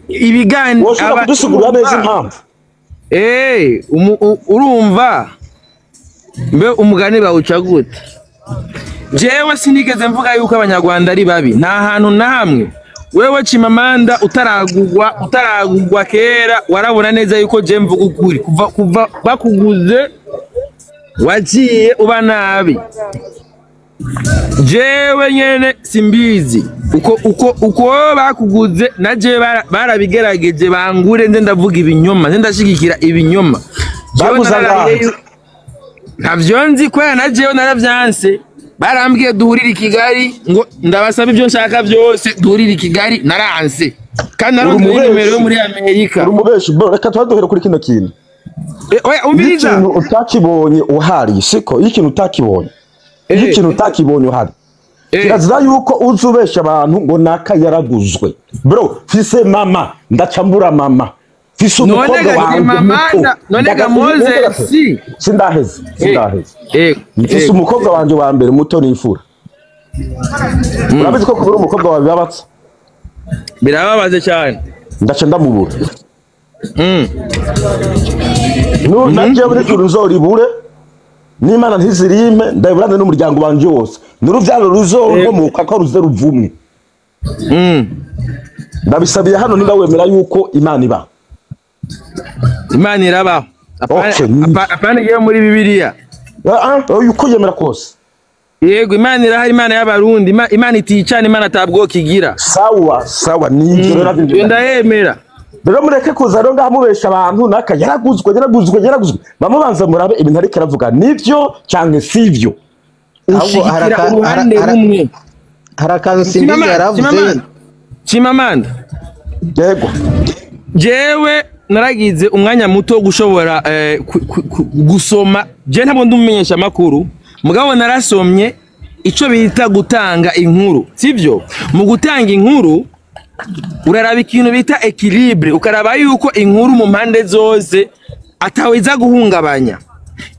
Ibiganiro Woshobora kudusigurira neza impamvu? Urumva mbe umugani bawuca gute? Jewe sinigeze mvuga yuko Abanyarwanda ari babi, nta hantu na hamwe. Wewe Chimamanda, utaragugwa kera warabona neza yuko je mvuga ukuri. Kuva bakuguze wagiye uba nabi. Jewe nyene simbizi uko wowe bakuguze, na jewe barabigerageje bangure nze ndavuga ibinyoma, nze ndashigikira ibinyoma. Jewe Baguze nararahiye angahe? Ntavyo nzi, kubera na jewe naravyanse. Barambwiye duhurire i Kigali, ngo ndabasaba ibyo nshaka byose, duhurire i Kigali, naranse kandi Uri narondeye umubeshi. nimero yo muri Amerika. Uri umubeshi, bro. Reka tuba duhere kuri kino kintu. Oya, Iyo umviriza. ikintu utakibonye uhari, siko? Iyo ikintu utakibonye uhari, kirazira yuko uza ubesha abantu ngo naka yaraguzwe. Bro, mfise mama, ndaca mbura mama. Mfise None umukobwa ga wanje Chimamanda, muto. none ga Moses. Sindaheze, sindaheze. Mfise umukobwa wanje wa mbere muto n'imfura. Urabizi ko kubura umukobwa wawe bibabaza? Birababaze cyane. Ndaca ndamubura. Nagiye muri juru nzoribure, n'Imana ntizirime, ndabiburane n'umuryango wanje wose, n'uruvyaro ruzonkomoka ko ruze ruvumwe. Ndabisabiye hano niba wemera yuko Imana ibaho. Imana irabaho. Okay. Apana iyo muri Bibiliya. Ah, ah, uko yemera kose. Yego, Imana irahari, Imana y'Abarundi, Imana iticana, Imana atabwoko igira. Sawa sawa, nivyo rero navyo. Iyo ndayemera. Rero mureke kuza rero ngaha mubesha abantu naka yaraguzwe, yaraguzwe, yaraguzwe. Bamubanza murabe ibintu ariko aravuga nivyo canke sivyo. Ahubwo hari Ushigikira uruhande rumwe. Hari akantu Simbizi yaravuze. Chimamanda. Chimamanda. Yego. Jewe naragize umwanya muto wo gushobora gusoma. Je ntabwo ndumumenyesha amakuru, mugabo narasomye ico bita gutanga inkuru, sivyo? Mu gutanga inkuru uraraba ikintu bita équilibre, ukaraba yuko inkuru mu mpande zose ataweza guhungabanya.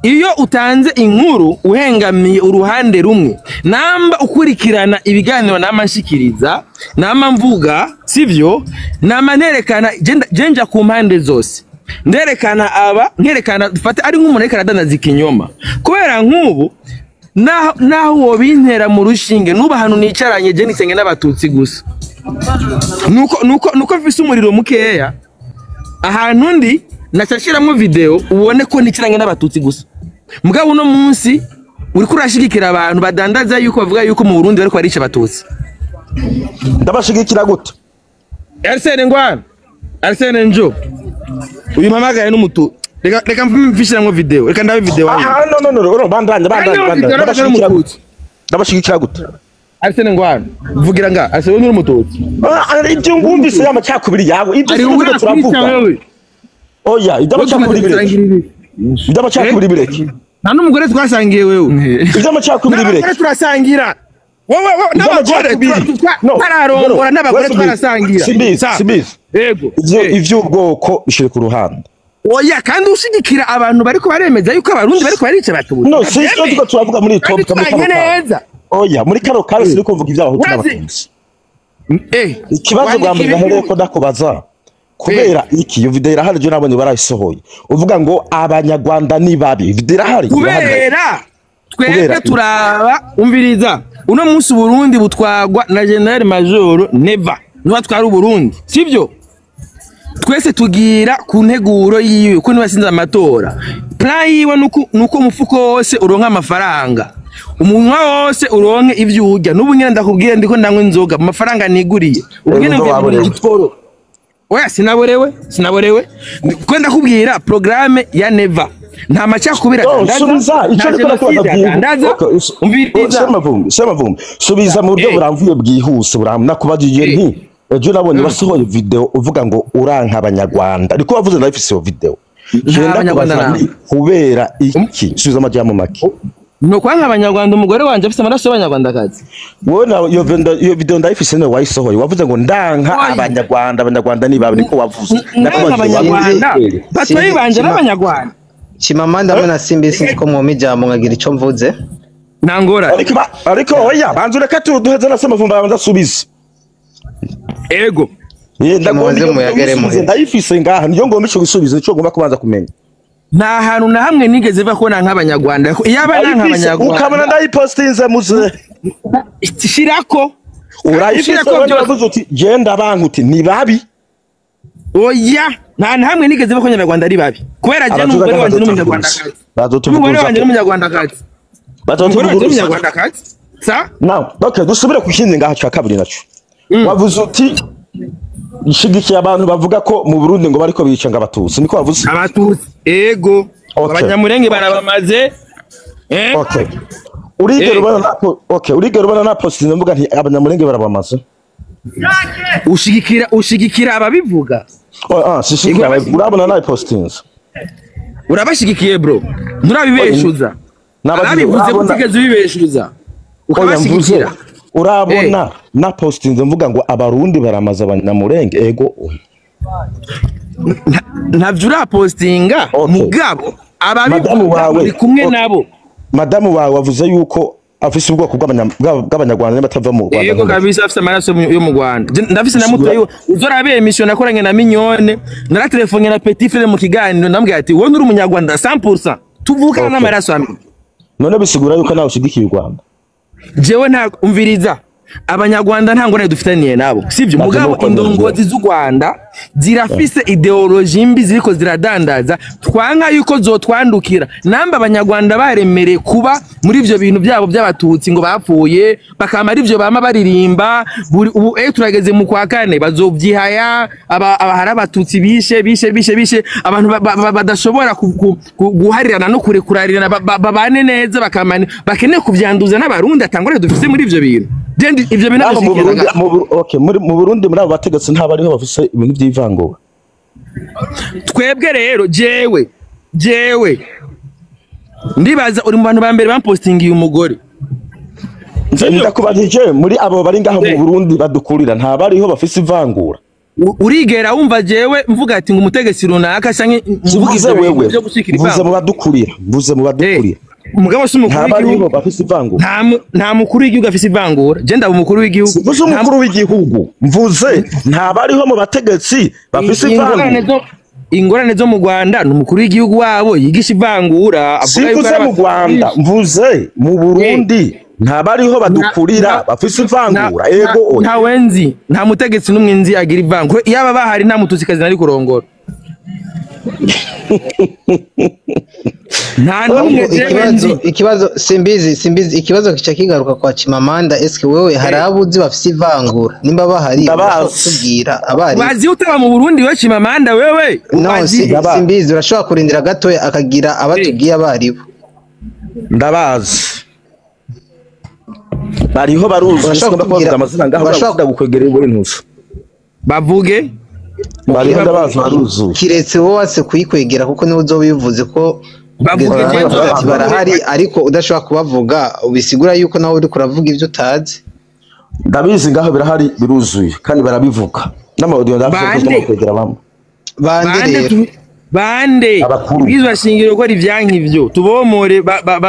Iyo utanze inkuru uhengamiye uruhande rumwe, namba ukurikirana ibiganiro nama nshikiriza, nama mvuga, sivyo, nama nerekana, jenja ku mpande zose, nderekana aba nkerekana, dufate ari nk'umuntu ariko aradandaza ikinyoma. Kubera nk'ubu naho wobintera mu rushinge, nuba ahantu nicaranye je nisenge n'Abatutsi gusa, nuko mfise umuriro mukeya ahantu ndi, nacashiramwo video ubone ko nicaranye n'Abatutsi gusa. Mugabo uno munsi uriko urashigikira abantu badandaza yuko bavuga yuko mu Burundi bariko barica Abatutsi. Ndabashigikira gute? Arsene ngwana, Arsene njo uyu mpamagaye n'umutu. Reka mfishiramwo video, reka ndabe video wanyu. Ah, no, no, no, no, bandanya, bandanya. Reka Bandanya. video. Ndabashigikira gute? N'umututsi. Ndabashigikira gute? Arsene ngwana, vugira nga Arsene uri umututsi. Ah, ibyo ngumvise y'amacakubiri yawe, ibyo Ari sinzi ko turavuga. wewe. Oya, iby'amacakubiri bireke, iby'amacakubiri bireke. Nta n'umugore twasangiye wewe. Iby'amacakubiri N'abagore bireke. turasangira wowe n'abagore. Iby'amacakubiri. No, Twararongora no, n'abagore wese twarasangira. Simbizi. Simbizi. Yego. Ivyo ivy'ubwoko bishire ku ruhande. Oya, kandi ushigikira abantu bariko baremeza yuko Abarundi bariko barica Abatutsi. No, si icyo turiko turavuga muri iyi Kandi topic muri tubanye kano kanya. neza. Oya, muri kano kanya siniko mvuga iby'Abahutu n'Abatutsi. Ikibazo bwa mbere nahereye ko ndakubaza: kubera iki iyo video irahari, je nabonye barayisohoye, uvuga ngo Abanyarwanda ni babi? Video irahari, irahari. Kubera twebwe Kubera iki? turaba, umviriza, uno munsi Uburundi butwagwa na Général Major Neva, niwe atwara Uburundi, sivyo? Twese tugira ku nteguro yiwe, ko niwe yasinze amatora. Plan yiwe nuko umufuko wose uronka amafaranga, umunwa wose uronke ivyo urya. N'ubu nyene ndakubwira, ndiko ndanywa inzoga mu mafaranga niguriye ubu nyene. Inzoga Mvuye mu waborewe. gitoro. Oya, sinaborewe, sinaborewe. Ko ndakubwira programme ya Neva, nta macakubiri No, adandaza, subiza icyo nta ndiko ndakubaza. jenoside adandaza. Okay, Umviriza. Semavumbi, Semavumbi, subiza mu buryo buramvuye, bwihuse, buramvuye. Nakubajije nti ejo nabonye basohoye video uvuga ngo uranka Abanyarwanda, ariko wavuze ndabifise iyo video. Nta Genda Abanyarwanda kubaza nabo. nti kubera iki? Subiza amajambo make. Ni ukwanka Abanyarwanda, umugore wanje afise amaraso y'Abanyarwandakazi. Wowe na iyo video ndayifise, niwe wayisohoye, wavuze ngo ndanka Oya. Abanyarwanda, Abanyarwanda ni babi, niko wavuze. Ndanka Nakubajije Abanyarwanda. Sinzi- Batoyi banje n'Abanyarwanda. Chimamanda hamwe na Simbi, sinzi ko mwoma ijambo nkagira ico mvuze. Nta ngorane. Ariko oya, banza ureke duheze na Semavumbi abanza asubize. Ego. Ndagomba muyagere muhe. Ndayifise ngaha, niyo ngomba ico gisubizo, nico ngomba kubanza kumenya. Nta hantu na hamwe nigeze va ko nanka abanyarwanda. Iyaba nanka abanyarwanda ukabona ndayipostinze muze. Shirako. Urayifise wavuze uti genda banka uti ni babi. Oya, nta hamwe nigeze va ko abanyarwanda ari babi. Kubera je n'umugore wanje n'umunyarwandakazi. Umugore wanje n'umunyarwandakazi. N'umunyarwandakazi. Sa? Now, okay, dusubire ku kindi ngaha cya kabiri naco. Wavuze uti ishigikiye abantu bavuga ko mu Burundi ngo bariko bica ngo abatutsi, niko wavuze? Abatutsi. Ego. Abanyamurenge barabamaze. Okay. Urigera ubana na post mvuga nti abanyamurenge barabamaze. Ushigikira ababivuga. Sishigikira urabona na postings. Urabashigikiye bro. Nturabibeshuza. Nabivuze kutigeze ubibeshuza. Ukabashigikira. Urabona na postings mvuga ngo abarundi baramaze abanyamurenge ego. Ntavyo urapostinga mugabo ababivuga uri kumwe nabo. Madamu wawe wavuze yuko afise ubwoko bw'abanyarwanda batava mu Rwanda. Yego kabisa afise amaraso yo mu Rwanda. Ndafise na muto uzorabe emission nakoranye na Mignone, naratelefone na Petit Frère mu kiganiro ndambwira ati wowe uri umunyarwanda 100% tuvukana n'amaraso amwe. None bisigura yuko nawe ushigikiye u Rwanda. Jewe nta umviriza abanyarwanda nta ngorane dufitaniye nabo, sivyo? Mugabo indongozi z'u Rwanda zirafise ideologie mbi ziriko ziradandaza, twanka yuko zotwandukira. Namba abanyarwanda baremereye kuba muri ivyo bintu byabo by'abatutsi ngo bapfuye bakamara ivyo bama baririmba buri ubu turageze mu kwa kane bazovyihaya abahara abatutsi bishe bishe bishe bishe abantu badashobora guharirana no kurekurarirana babane neza bakamane bakeneye kuvyanduza n'abarundi atangore dufise muri ivyo bintu. Ivyo bintu mu Burundi muri abo bategetsi nta bariho bafise ibintu by'ivangura. Twebwe rero jewe ndibaza uri mu bantu ba mbere bampostingiye umugore. Ndakubajije muri abo bari ngaho mu Burundi badukurira nta bariho bafise ivangura. Urigera wumva jewe mvuga ati ngo umutegetsi runaka canke mvuga wewe byo gushikira ivangura. Mvuze mu badukurira, mvuze mu badukurira. Mugabo si umukuru w'igihugu bafise ivangura. Nta mukuru w'igihugu afise ivangura. Je ndaba umukuru w'igihugu. Mvuze umukuru w'igihugu. Mvuze nta bariho mu bategetsi bafise ivangura. Ingorane zo mu Rwanda ni umukuru w'igihugu wabo yigisha ivangura avuga yuko mu Rwanda. Mvuze mu Burundi nta bariho badukurira bafise ivangura. Ego oya. Nta wenzi, nta mutegetsi n'umwe nzi agira ivangura. Yaba bahari nta mutusikazi nari kurongora. Ikibazo simbizi ikibazo kica kigaruka kwa Chimamanda. Eske wewe hari abuzi bafise ivangura? Nimba bahari tubwira abari bazi utaba mu Burundi we Chimamanda wewe. No simbizi urashobora kurindira gatoya akagira abatubwiye abari bo. Ndabazi bariho baruzi ngomba kubavuga amazina ngaho ndagukwegereye buri ntuzo bavuge bariho ndabazi baruzi kiretse wowe wase kuyikwegera kuko niwe uzobivuze ko barahari ariko udashobora kubavuga ubisigura yuko nawe uri kuravuga ibyo utazi. Ndabizi ngaho birahari biruzuye kandi barabivuga n'amaudio ndavuga kwegera bamwe bande ibizwa shingiro ko ivyanka ivyo tubomore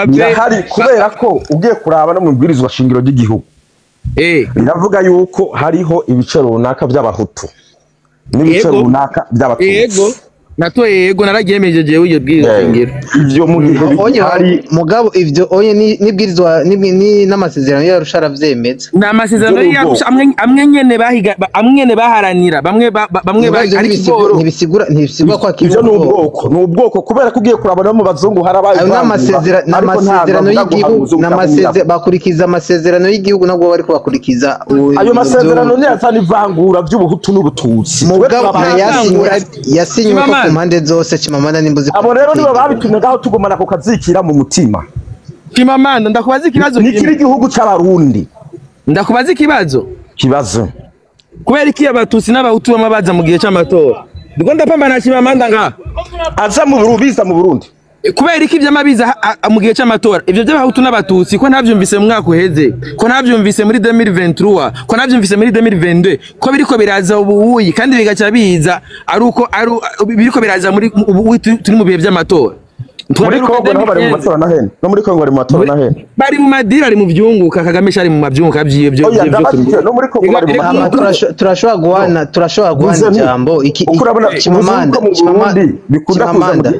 birahari kubera ko ugiye kuraba no mu bwirizwa shingiro ry'igihugu biravuga yuko hariho ibice runaka by'abahutu n'ibice runaka by'abatutsi. Yego nato yego naragyemeje jewe iyo bwirizwa shingiro ivyo mu gihe hari mugabo ivyo onye nibwirizwa ni n'amasezerano ya Arusha aravyemeza. Na amasezerano ya Arusha amwe nyene bahiga amwe nyene baharanira bamwe bamwe ari kigoro ntibisigura kwa kigoro. Ivyo n'ubwoko n'ubwoko kubera kugiye kurabona mu bazungu harabaye n'amasezerano y'igihugu n'amasezerano bakurikiza amasezerano y'igihugu nabwo bari kubakurikiza ayo masezerano ni azana ivangura by'ubuhutu n'ubututsi. Mugabo yasinywe ko ku mpande zose Chimamanda nimbuzi. Abo rero nibo babitumye ngaho tugumana ku kazikira mu mutima. Chimamanda ndakubaza ikibazo kimwe. Nikiri igihugu c'abarundi. Ndakubaza ikibazo. Kibazo. Kubera iki abatutsi n'abahutu bamwe baza mu gihe c'amatora? Ndiko ndapambana Chimamanda nga. Aza mu Burundi biza mu Burundi. Kubera iki vyamabiza mu gihe c'amatora? Ivyo by'abahutu n'abatutsi ko ntavyumvise mu mwaka uheze, ko ntavyumvise muri 2023, ko ntavyumvise muri 2022, ko biriko biraza ubuyi kandi bigaca biza ari uko biriko biraza muri ubu turi mu bihe by'amatora. Muri Kongo naho bari mu matora na hene, no muri Kongo bari mu matora na hene. Bari mu madira, ari mu vyunguka. Kagame shari mu mavyunguka vyiwe byo. Oya, ndabashyigikiye, no muri Kongo bari mu Hama matora. Turashobora guhana Mvuze nti, ijambo iki kuko urabona uvuze Chimamanda, yuko mu Burundi bikunda kuza mu Chimamanda.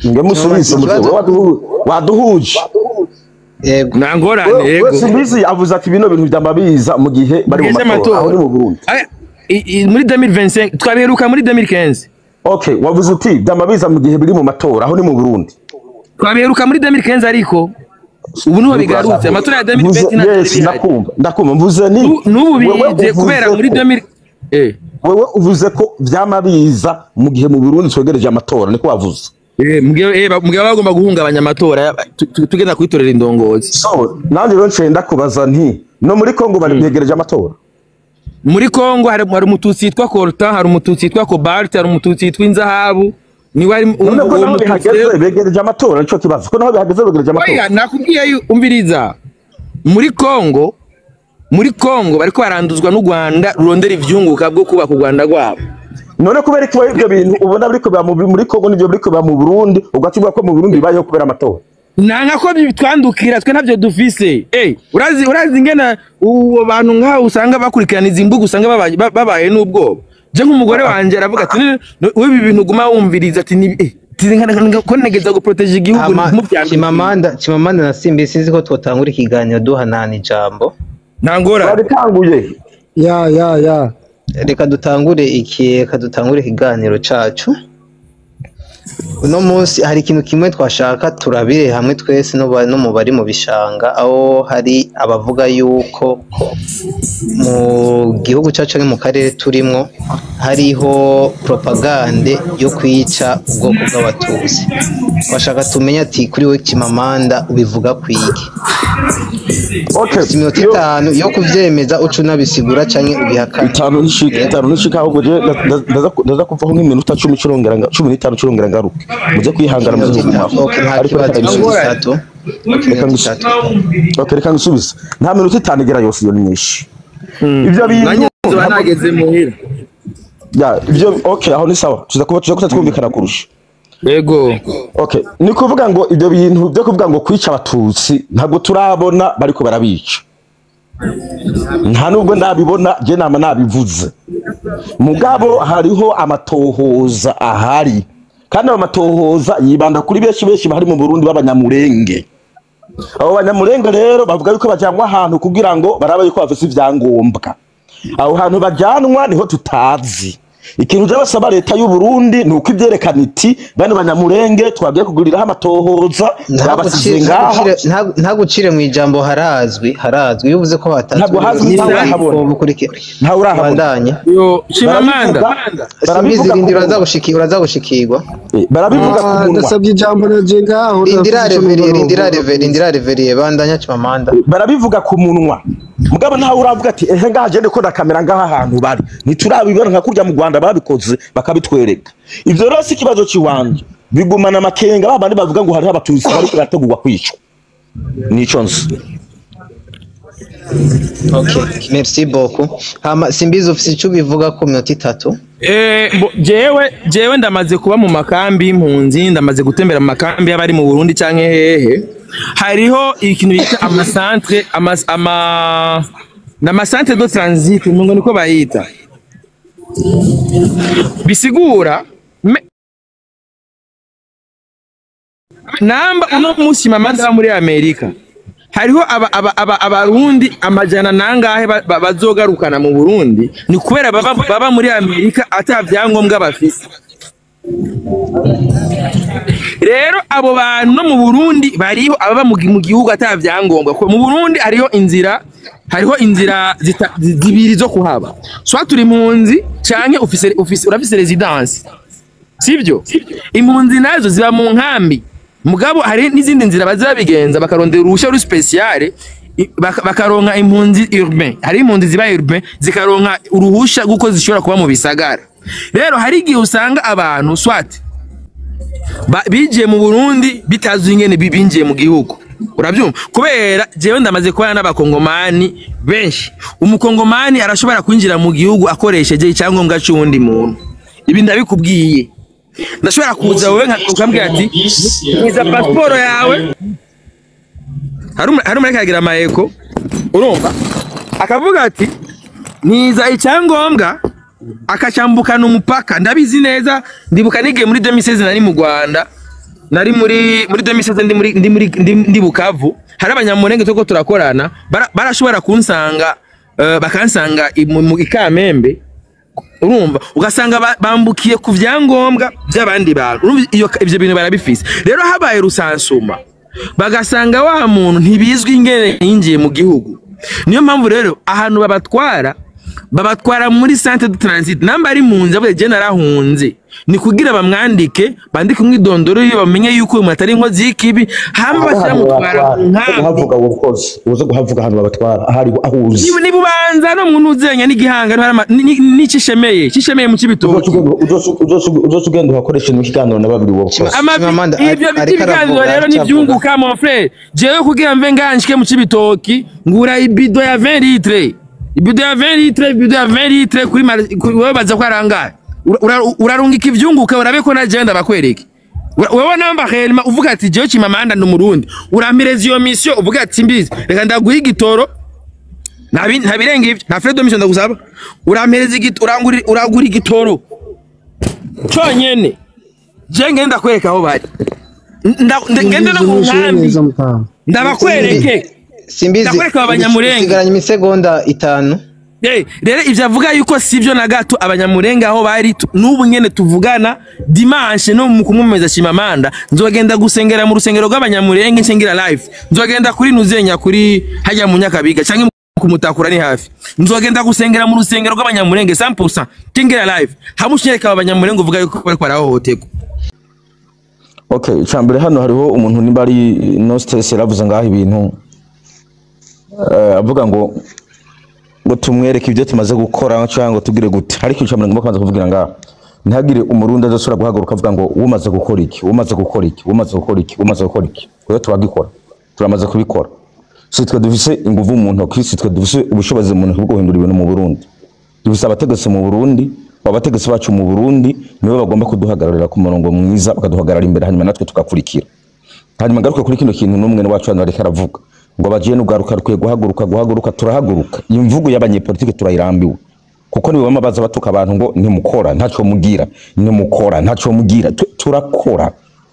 Nge musubize Chimamanda, muze waduhuje. Yego. Nta ngorane. We Yego. Simbizi avuze ati bino bintu byamabiza mu gihe bari mu Bigeze matora, aho amatora. ni mu Burundi. Aya, muri 2025 twabiheruka muri 2015. Okay, wavuze uti byamabiza mu gihe biri mu matora, aho ni mu Burundi. Twabiheruka muri 2015, ariko ubu niho bigarutse, amatora ya 2020 ntabwo Yes, bihari. Ndakumva, mvuze ni N'ubu wewe bize uvuze kubera muri 2000 wewe uvuze ko vyama biza mu gihe mu Burundi twegereje amatora, niko wavuze. Mugihe baba bagomba guhungabanya amatora, tugenda kwitorera indongozi. So nanjye rero nciye ndakubaza nti no muri Kongo bari begereje amatora? Muri Kongo hari umututsi yitwa coltan, hari umututsi yitwa cobalt, hari umututsi yitwa inzahabu, niwe ari None ko uwo naho mututsi bihageze begereje amatora, nico kibazo, ko naho bihageze begereje amatora. Oya, nakubwiye umviriza, muri Kongo bariko baranduzwa n'u Rwanda rurondera ivyunguka bwo kubaka u Rwanda rwabo. None kubera ko ibyo bintu ubona biriko biba muri Kongo n'ibyo biriko biba mu Burundi, ugaca uvuga ko mu Burundi bibayeho kubera amatora? Nanga ko bitwandukira, twe ntabyo dufise. Urazi ingena uwo bantu nkaho usanga bakurikirana izi mbuga, usanga babaye n'ubwoba. Je nk'umugore wanje aravuga ati: "Wewe ibi bintu uguma wumviriza," ati ni ko ntegeza guproteger igihugu Hama ntimuvyandukire. Chimamanda na Simbi, sinzi ko twotangura ikiganiro duhanahana ijambo. Nta ngorane. Babitanguye. Ya. Reka dutangure ikiganiro cacu. Uno munsi hari ikintu kimwe twashaka turabire hamwe twese, no mu bari mu bishanga, aho hari abavuga yuko mu gihugu cacu canke mu karere turimwo hariho propagande yo kwica ubwoko bw'abatutsi. Twashaka tumenye ati kuri we Chimamanda ubivuga kwiki? Okay. Ufise iminota 5 yo kuvyemeza, uca unabisigura canke ubihakana. 5 nishika, 5 nishika, ahubwo je ndaza kuvaho nk'iminota 10 curongera 15 curongera ngaruke. Muze kwihangana, muze kugumaho. Okay, nta Ariko kibazo. reka Iminota ngisubize. 3. Okay, Reka iminota ngisubize. 3. Okay, reka ngisubize. Nta minota 5 igera yose, iyo ni myinshi. Ibyo bintu Nanjye nzoba nageze muhira. Ya, ibyo okay, aho ni sawa. Tuza kuba twumvikana kurusha. Yego. Okay, ni kuvuga ngo ibyo bintu byo kuvuga ngo kwica abatutsi, ntabwo turabona bariko barabica. Nta nubwo ndabibona, je nama nabivuze. Mugabo hariho amatohoza ahari. Kandi ayo matohoza yibanda kuri benshi benshi bahari mu Burundi b'abanyamurenge. Abo banyamurenge rero bavuga yuko bajyanwa ahantu kugira ngo barabe yuko bafise ivyangombwa. Aho hantu bajyanwa niho tutazi. Ikintu je basaba leta y'u Burundi ni uko ivyerekana iti bano banyamurenge twagiye kuguriraho amatohoza, twabasize ngaha. Ntagucire mu ijambo, harazwi iyo uvuze ko hatazwi. Ntabwo hazwi, ntawe urahabona. Ntawe urahabona. Bandanye. Yo Chimamanda. Simbizi, Barabivuga rindira, ku munwa. uraza gushikirwa. Barabivuga ku munwa. Ndasabye ijambo na je ngaho. Rindira. Ndafise ico Reveriye, rindira. numva. Rindira Reveriye, bandanya Chimamanda. Barabivuga ku munwa, mugabo ntawe uravuga ati ehe ngaha je ndiko ndakamera ngaha ahantu bari. Ntiturabibona nka kurya mu Rwanda babikoze bakabitwereka. Ivyo rero si ikibazo ciwanje, bigumana amakenga babandi bavuga ngo hariho abatutsi bariko barategurwa kwicwa. Nico nzi. Okay, merci beaucoup. Hama Simbizi, ufise ico ubivuga ku minota 3? Jewe ndamaze kuba mu makambi y'impunzi, ndamaze gutembera mu makambi y'abari mu Burundi canke hehe. Hariho ikintu bita amacentre, ama n'amacentre de transit, ngo niko bayita. Bisigura namba uno munsi mama ndaba muri Amerika, hariho aba abarundi amajana nangahe bazogarukana mu Burundi, ni kubera baba muri Amerika ata vyangombwa bafise. Rero abo bantu no mu Burundi bariho, ababa mu gihugu ata vyangombwa. Ko mu Burundi hariho inzira zibiri zo kuhaba: soit turi impunzi canke ufise urafise résidence, sibyo? Impunzi nazo ziba mu nkambi, mugabo hari n'izindi nzira baza babigenza, bakarondera uruhushya ru spécial, bakaronka impunzi urbain. Hari impunzi ziba urbain, zikaronka uruhusha rw'uko zishobora kuba mu bisagara. Rero hari igihe usanga abantu soit binjiye mu Burundi bitazwi ingene binjiye mu gihugu, urabyumva? Kubera jewe ndamaze kubana n'abakongomani benshi, umukongomani arashobora kwinjira mu gihugu akoresheje icyangombwa c'uwundi muntu. Ibi ndabikubwiye. Ndashobora kuza wowe ukambwira ati ntiza pasiporo yawe. Hari umuntu akagira amayeko, urumva, akavuga ati ntiza icyangombwa, akacambukana umupaka. Ndabizi neza, ndibuka nigiye muri 2016 nari mu Rwanda, nari muri 2016 ndi muri ndi muri ndi Bukavu, hari abanyamurenge tuko turakorana, barashobora kunsanga, bakansanga mu Ikamembe, urumva, ugasanga bambukiye ku vyangombwa by'abandi bantu. Urumva iyo ivyo bintu barabifise. Rero habaye rusansuma bagasanga wa muntu ntibizwi ingene yinjiye mu gihugu. Niyo mpamvu rero ahantu babatwara muri centre de transit, namba ari mu nzu avuye je narahunze, ni kugira bamwandike, bandike umwidondoro iyo bamenye yuko uyu atari inkozi y'ikibi, hama bashyira mutwara mu nkambi. Kuhavuga ubukozi uze kuhavuga ahantu babatwara ahari aho uzi. Niba ubanza no muntu uzenya n'igihanga n'icishemeye cishemeye mu Cibitoki, uzoca ugenda uhakoresha n'ikiganiro na babiri wowe. Ivyo by'ibiganiro rero nivyunguka mon frère. Jewe kugira mve nganshike mu Cibitoki ngura ibido ya 20 litres, ibido ya 20 litres, ibido ya 20 litres kuri wewe baza ko arangaye. Urarungika ivyunguka urabe ko nagenda bakwereke. Wewe namba helma uvuga ati jewe Chimamanda ndi Umurundi, urampireza iyo mission uvuga ati mbizi reka ndaguha igitoro, ntabirenga ivyo, nta freedom mission ndagusaba. Urampereza uragura igitoro conyene, je ngenda kwereka aho bari, ngende no mu nkambi ndabakwereke. Simbizi ndakwereka abanyamurenge. Sigaranye imisegonda 5. Rero ivyo avuga yuko sivyo na gato. Abanyamurenge aho bari n'ubu nyene tuvugana dimanche no mu kumumeza Chimamanda, nzogenda gusengera mu rusengero rw'abanyamurenge nsengera live. Nzogenda kuri nuzenya kuri hajya mu Nyakabiga canke kumutakura ni hafi. Nzogenda gusengera mu rusengero rw'abanyamurenge 100% nsengera live. Hamushyereka abanyamurenge uvuga yuko bariko barahohoterwa. Okay, icambere hano hariho umuntu nimba ari no stress yaravuze ngaho ibintu, avuga ngo tumwereke ibyo tumaze gukora cyangwa ngo tugire gute. Ariko icambere ngomba kubanza kuvugira ngaho, ntihagire umurundi azosubira guhaguruka avuga ngo umaze gukora iki, umaze gukora iki, umaze gukora iki, umaze gukora iki. Rero turagikora, turamaze kubikora. Si twe dufise inguvu mu ntoki, si twe dufise ubushobozi mu ntoki bwo guhindura ibintu mu Burundi. Dufise abategetsi mu Burundi, abategetsi bacu mu Burundi nibo bagomba kuduhagararira ku murongo mwiza, bakaduhagarara imbere, hanyuma natwe tugakurikira. Hanyuma ngaruke kuri kino kintu n'umwe wacu hano ariko aravuga ngo abagiye n'ugaruka rukwiye guhaguruka, turahaguruka. Iyi mvugo y'abanyepolitike turayirambiwe, kuko nibo bama baza batuka abantu ngo ntimukora, ntaco mugira, ntimukora, ntaco mugira. Turakora,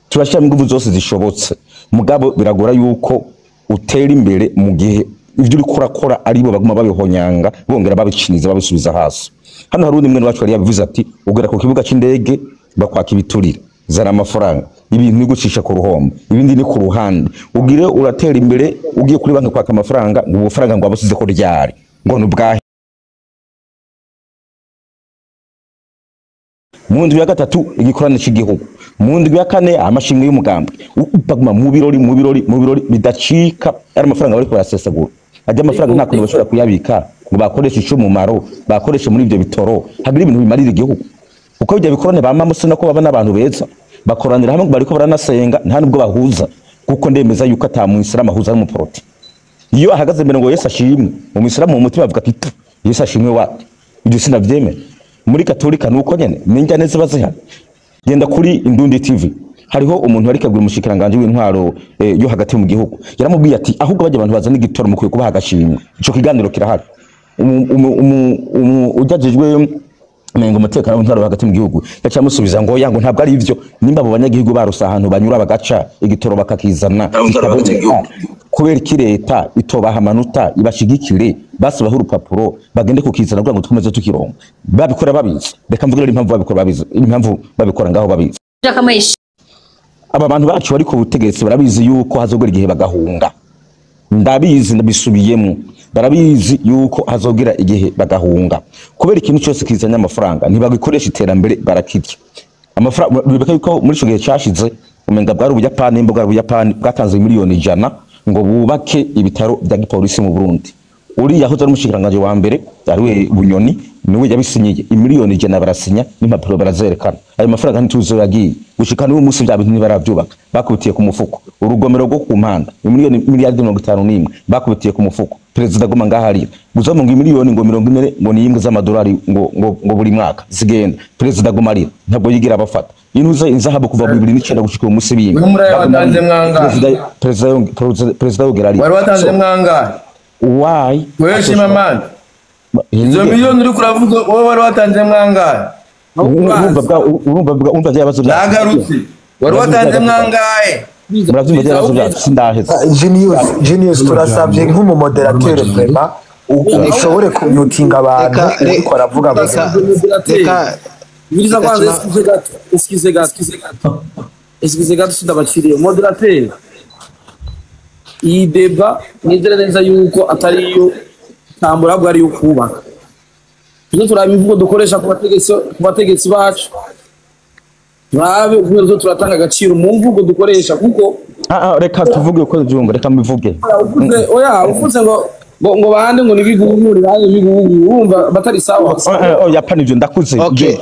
turashyiramo inguvu zose zishobotse, mugabo biragora yuko utera imbere mu gihe ivyo uriko urakora aribo baguma babihonyanga, bongera babiciniza, babisubiza hasi. Hano hari undi mwene wacu yari yabivuze ati ugera ku kibuga c'indege bakwaka ibiturire, zana amafaranga, ibintu ni gucisha ku ruhombo, ibindi ni ku ruhande, ugire uratera imbere ugiye kuri banki kwaka amafaranga, ngo ubufaranga ngo abusize ko ryari, ngo nubwahe. Mu ndwi ya gatatu igikorane c'igihugu, mu ndwi ya kane amashimwe y'umugambwe, baguma mu birori mu birori mu birori bidacika. Ari amafaranga bariko barasesagura, ajya amafaranga nta kuntu bashobora kuyabika ngo bakoreshe ico mumaro, bakoreshe muri ivyo bitoro, hagira ibintu bimarira igihugu. Kuko ibyo bikorane bamamo se nako baba n'abantu beza, bakoranira hamwe bariko baranasenga, nta nubwo bahuza, kuko ndemeza yuko ata muisilamu ahuza n'umuporoti. Iyo ahagaze imbere ngo Yesu ashimwe, umuisilamu mu mutima avuga ati Yesu ashimwe wapi, ibyo sinavyemera. Muri katolika nuko nyene ninjya neza bazihana. Genda kuri Indundi TV, hariho umuntu ariko agura umushikiranganje w'intwaro yo hagati mu gihugu, yaramubwiye ati ahubwo bajya abantu bazana igitoro mukwiye kubaha agashimwe. Ico kiganiro kirahari. Ujajijwe mengo umutekano w'intwaro hagati mu gihugu yaca amusubiza ngo yango ntabwo ari ivyo, nimba abo banyagihugu barusa ahantu banyura bagaca igitoro bakakizana, kubera iki leta itobaha amanota ibashigikire basubaho urupapuro bagende kukizana kugira ngo dukomeze tukironka. Babikora babizi. Reka mvuge impamvu babikora babizi, impamvu babikora ngaho babizi. Aba bantu bacu bari ku butegetsi barabizi yuko hazogera igihe bagahunga. Ndabizi, ndabisubiyemo, barabizi yuko hazogera igihe bagahunga. Kubera ikintu cyose kizanye amafaranga ntibagikoresha iterambere, barakirya amafaranga. Bibeka yuko muri ico gihe cyashize umenga bwari Ubuyapani, imboga Ubuyapani bwatanze miliyoni 100 ngo bubake ibitaro bya gipolisi mu Burundi. Uri yahoze ari umushikiranganje wa mbere ariwe Bunyoni, niwe yabisinyiye imiliyoni 100 barasinya n'impapuro barazerekana. Ayo mafaranga ntituzo yagiye gushika n'uyu munsi, bya bintu ntibaravyubaka, bakubitiye ku mufuko. Urugomero rwo ku mpanda miliyoni miliyardi 51 bakubitiye ku mufuko. Perezida aguma ngaho arira guza ngo miliyoni ngo 40 ngo ni z'amadolari ngo buri mwaka zigenda. Perezida aguma arira, ntabwo yigira abafata intuza inzahabu kuva mu 2009 gushika uyu munsi bimwe. Mwe muri aya watanze mwangahe? Perezida yongera arira. Wari watanze So, mwangahe? why? Wewe Chimamanda, izo miliyoni uriko uravuga, wowe wari watanze mwangahe? Urumva bya bibazo byacu. Nagarutse, wari watanze mwangahe? Murabyumva bya bibazo byacu, sindaheza. Genius, turasabye nk'umumoderateur, vraiment ushobore kumyutinga abantu uriko aravuga gusa. Reka. Biriza kwanza, excuse gato, excuse gato, excuse gato, excuse gato, sindabaciriye. Moderateur, iyi débat nizere neza yuko atari iyo ntambura, ahubwo ari iyo kubaka. Tuze turaba imvugo dukoresha ku bategetsi bacu, turabe ukuntu tuzo turatanga agaciro mu mvugo dukoresha, kuko Ah, ah, reka tuvuge uko byumva, reka mbivuge. Uvuze, oya, uvuze ngo bande ngo nibigugu, bande nibigugu, urumva batari sawa. Oh, yapana, ivyo ndakuze. Okay.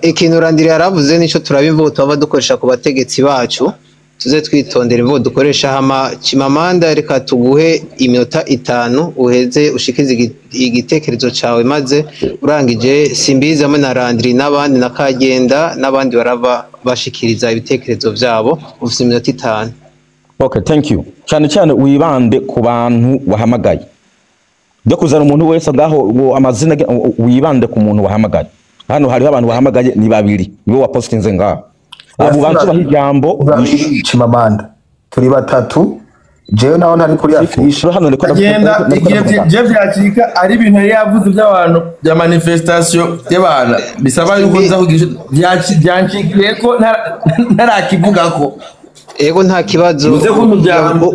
Ikintu Randiri yaravuze nico, turaba imvugo tuba dukoresha ku bategetsi bacu, tuze twitondera imvugo dukoresha. Hama Chimamanda, reka tuguhe iminota 5 uheze ushikize igitekerezo cawe, maze urangije Simbizi hamwe na Randiri n'abandi na Kagenda n'abandi barava bashikiriza ibitekerezo vyabo. Ufise iminota 5. Okay, thank you. Cyane cyane wibande ku bantu wahamagaye, byo kuzana umuntu wese ngaho ngo amazina wibande ku muntu wahamagaye. Hano hariho abantu wahamagaye ni babiri, nibo wapostinze ngaho, abo bantu baha ijambo. Babiri, Chimamanda, turi batatu, jewe naho ntari kuri affiche. Hano niko Agenda niko igihe ndavuga. bye byacika ari ibintu yari yavuze by'abantu bya manifestation y'abantu, bisaba yuko nza kugisha byancikiye ko ntarakivugako. Ego, nta kibazo. Uze kumpa ijambo.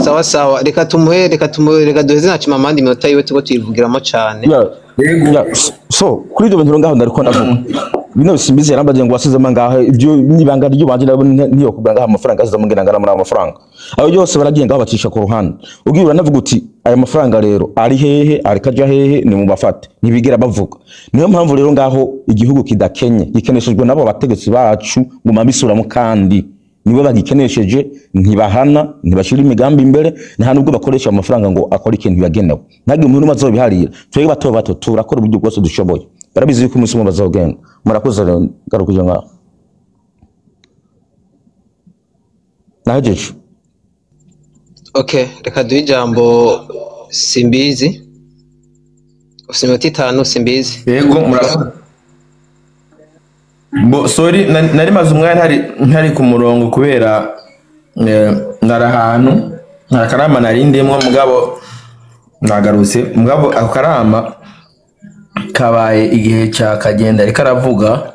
Sawa sawa, reka tumuhe, reka duheze na Chimamanda iminota yiwe, tuko tuyivugiramo cane. Yeah. So kuri ibyo bintu ngaho ndariko ndavuga bino, Simbizi yarambaje ngo wasizemo ngaho, ibyo nibanga ry'ubanje ndabona niyo kubwa ngaho amafaranga azizamo ngira ngara muri ayo mafaranga, ayo yose baragiye ngaho bacisha ku ruhande. Ugiye uranavuga uti aya mafaranga rero ari hehe, ari kaja hehe, ni mu bafate, ntibigera bavuga. Niyo mpamvu rero ngaho igihugu kidakenye, gikeneshejwe nabo bategetsi bacu ngo mamisuramo, kandi nibo bagikenesheje. Ntibahana, ntibashira imigambi imbere, nta nubwo bakoresha amafaranga ngo akore ikintu yagenewe. Ntagire umuntu umwe azobiharira. Twebwe bato bato turakora uburyo bwose dushoboye, barabizi yuko umunsi umwe bazogenda. Murakoze rero, garukije ngaho, nahejeje. Okay, reka duhe ijambo Simbizi. Ufise iminota 5, Simbizi. Yego, murakoze. Bo sorry, nari maze umwanya ntari ku murongo kubera nari ahantu nta karama nari ndimwo, mugabo nagarutse. Mugabo ako karama kabaye igihe cya Kagenda ariko aravuga,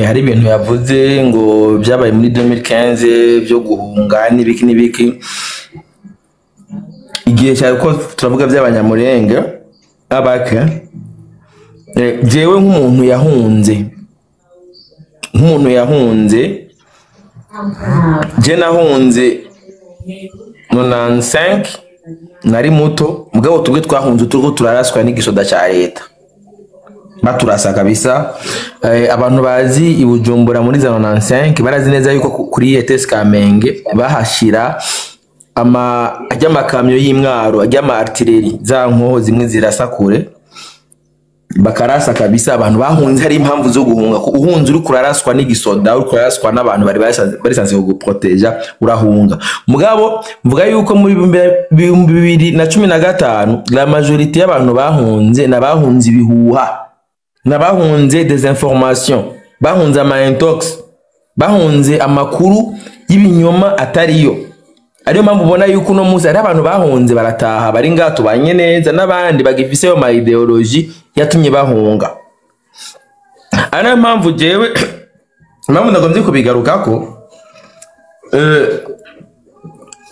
hari ibintu yavuze ngo byabaye muri 2015 byo guhunga n'ibiki n'ibiki, igihe cyari ko turavuga by'Abanyamurenge abake. Jewe nk'umuntu yahunze, je nahunze 95, nari muto, mugabo tubwe twahunze turiko turaraswa n'igisoda ca leta, baturasa kabisa. Abantu bazi i Bujumbura muri za 95 barazi neza yuko kuri ETS Kamenge bahashira ama ajya amakamyo y'imwaro, ajya ama artillerie, za nkoho zimwe zirasa kure, bakarasa kabisa. Abantu bahunze hari impamvu zo guhunga. Uhunze uri kuraraswa n'igisoda, uri kuraraswa n'abantu bari barisanzwe kuguproteja, urahunga. Mugabo mvuga yuko muri 2015 la majorité y'abantu bahunze n'abahunze ibihuha, n'abahunze désinformation, bahunze ama intox, bahunze amakuru y'ibinyoma atariyo. Ariyo mpamvu ubona yuko uno munsi hari abantu bahunze barataha, bari ngaha tubanye neza, n'abandi bagifise ayo ma idéologie yatumye bahunga. Ari nayo mpamvu jewe impamvu ndagombye kubigarukako.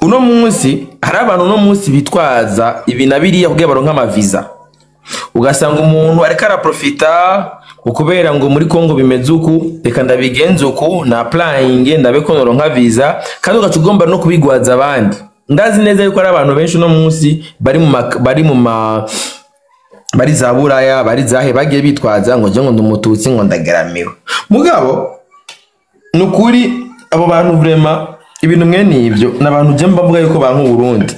Uno munsi hari abantu uno munsi bitwaza ibi na biriya kugira baronke amaviza, ugasanga umuntu ariko araprofita ukubera ngo muri Congo bimeze uku, reka ndabigenze uku na applying ndabe ko noronka visa, kandi ugaca ugomba no kubigwaza abandi. Ndazi neza yuko ari abantu benshi uno munsi bari mu ma bari za Buraya, bari zahe, bagiye bitwaza ngo je ngo ndi Umututsi, ngo ndageramiwe. Mugabo nukuri abo bantu vraiment ibintu mwene ivyo n'abantu je mbavuga yuko banka Burundi.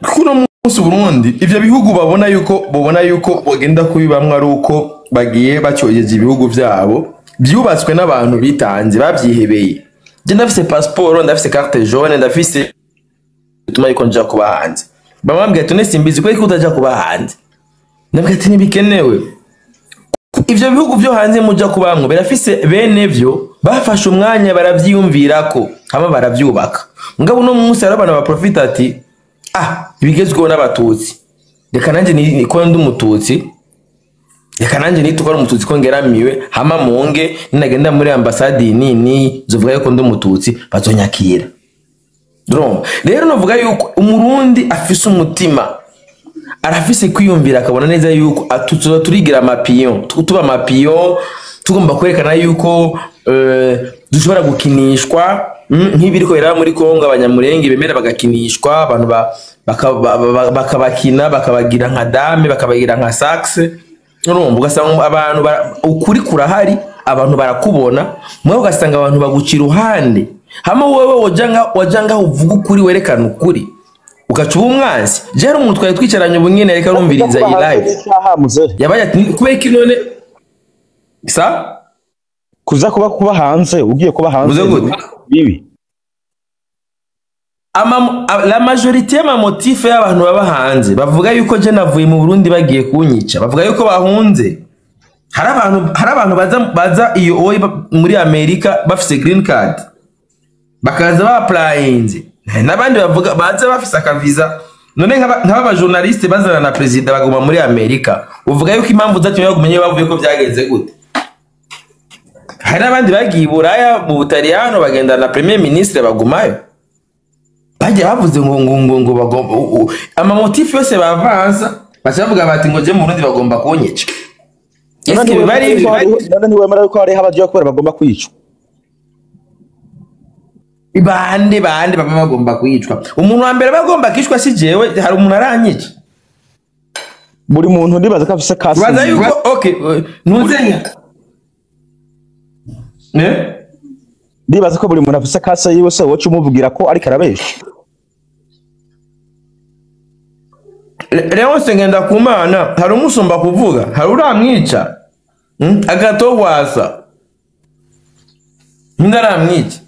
Kuno munsi Burundi ivyo bihugu babona yuko bobona yuko bagenda kubibamwe ari uko bagiye bacyogeje ibihugu vyabo byubatswe n'abantu bitanze bavyihebeye. Je ndafise passeport, ndafise carte jaune, ndafise bituma yuko nja kuba hanze. Bamambwiye ati none Simbizi ko utaja kuba hanze, ndabwira ati ntibikenewe. Ivyo bihugu vyo hanze muja kubamwo birafise bene vyo bafashe umwanya baravyiyumvirako hama baravyubaka. Mugabo uno munsi hari abantu baprofita ati ah ibigezweho n'abatutsi, reka nanje ko ndi umututsi, reka nanje nituko ari umututsi ko ngeramiwe, hama munge ninagenda muri ambasade nini zovuga yuko ndi umututsi bazonyakira. Rero novuga yuko umurundi afise umutima, arafise kwiyumvira akabona neza yuko atuzoza turigira amapion, tuba amapion, tugomba kwerekana yuko dushobora gukinishwa nk'ibiriko biraba muri Kongo, abanyamurenge bemera bagakinishwa, abantu bakabakina bakabagira nka dame, bakabagira nka saxe. Urumva ugasanga abantu ukuri kurahari, abantu barakubona, mwe ugasanga abantu baguca iruhande, hama wewe wajanga uvuga ukuri, werekana ukuri, ugaca uba umwansi. Je hari umuntu twari twicaranye ubu nyene ariko arumviriza iyi live, yabaye ati kubera iki none sa kuza kuba hanze, ugiye kuba hanze bibi. La majorité y'ama motif y'abantu baba hanze bavuga yuko je navuye mu Burundi bagiye kunyica, bavuga yuko bahunze. Hari abantu baza iyo muri Amerika bafise green card bakaza ba applyinze, n'abandi bavuga baza bafise akaviza. None nk'aba journaliste bazana na president baguma muri Amerika, uvuga yuko impamvu zatumye bagumenye bavuye ko byagenze gute. Hari n'abandi bagiye Buraya mu Butaliyano bagenda na premier ministre bagumayo, bagiye bavuze ngo ngo ngo ngo bagomba ama motif yose bavanza, bacavuga bati ngo je mu Burundi bagomba kunyica. Eske bari none ntiwemera yuko hari abagiye kubera bagomba kwicwa? Bande baba bagomba kwicwa. Umuntu wa mbere bagomba kwicwa si jewe, hari umuntu aranyica. Buri muntu ndibaza ko afise kasi. Baza yuko okay ntuzenya. Ne? Ndibaza ko buri muntu afise kasi yiwe, se wocu umuvugira ko ariko arabesha. Leonce Ngendakumana hari umusumba kuvuga, hari uramwica. Agatogwasa. Ndaramwica.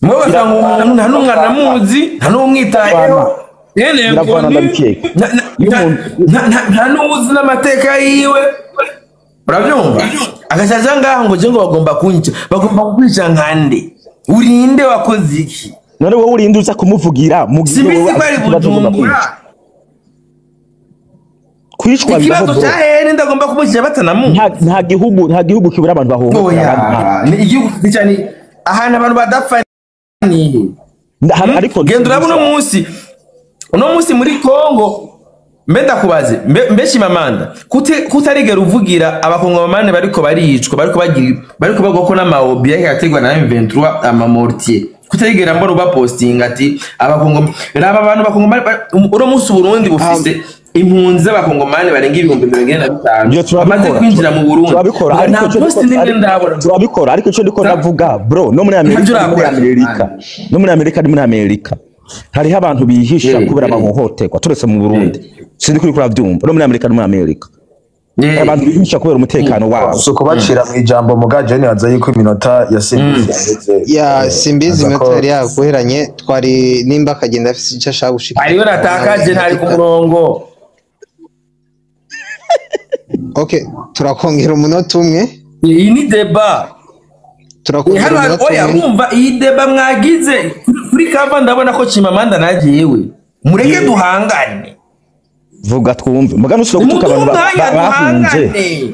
Mwe basanga umuntu nta n'umwana muzi, nta n'umwitayeho. Yene nta n'uzi n'amateka yiwe. Urabyumva? Agacaca ngaho ngo je ngo bagomba kunyica, bagomba kukwica nkande. Urinde wakoze iki? None wowe urinde uza kumuvugira mu gihe wowe ari Bujumbura. Kwicwa ikibazo cya here ndagomba kumukiza batanamu. Nta gihugu kibura abantu bahunga. Ni igihugu cyane ahantu abantu badapfa ni. Ariko genda urabona uno munsi muri Kongo, mbe ndakubaze mbe Chimamanda kutarigera uvugira abakongomani bariko baricwa, bariko bagwa ko n'amaobi yategwa na M23 amamortier, kutarigera mbona uba posting ati abakongomani raba abantu bakongomani. Uno munsi Burundi bufise impunzi z'abakongomani barenga 45,000 bamaze kwinjira mu Burundi. Turabikora, ariko ico ndiko ndavuga bro, no muri Amerika, no muri Amerika, muri Amerika hariho abantu bihisha kubera amahohoterwa turetse mu Burundi. Sindi kuri kuravyumva. No muri Amerika, no muri Amerika abantu bihisha kubera umutekano wabo. So kubacira mu ijambo mugaje nibaza yuko iminota ya Simbizi ya Simbizi iminota yari yaguheranye, twari nimba akagenda afise icyo ashaka gushika. Ariyo natakaje ntari ku murongo. Okay, turakongera umunota umwe. Iyi ni deba. Turakongera umunota umwe. Oya mwumva iyi deba mwagize kuri kava, ndabona ko Chimamanda nagiyewe. Mureke duhangane. Vuga twumve. Mugano usubira gutuka abantu bahunze.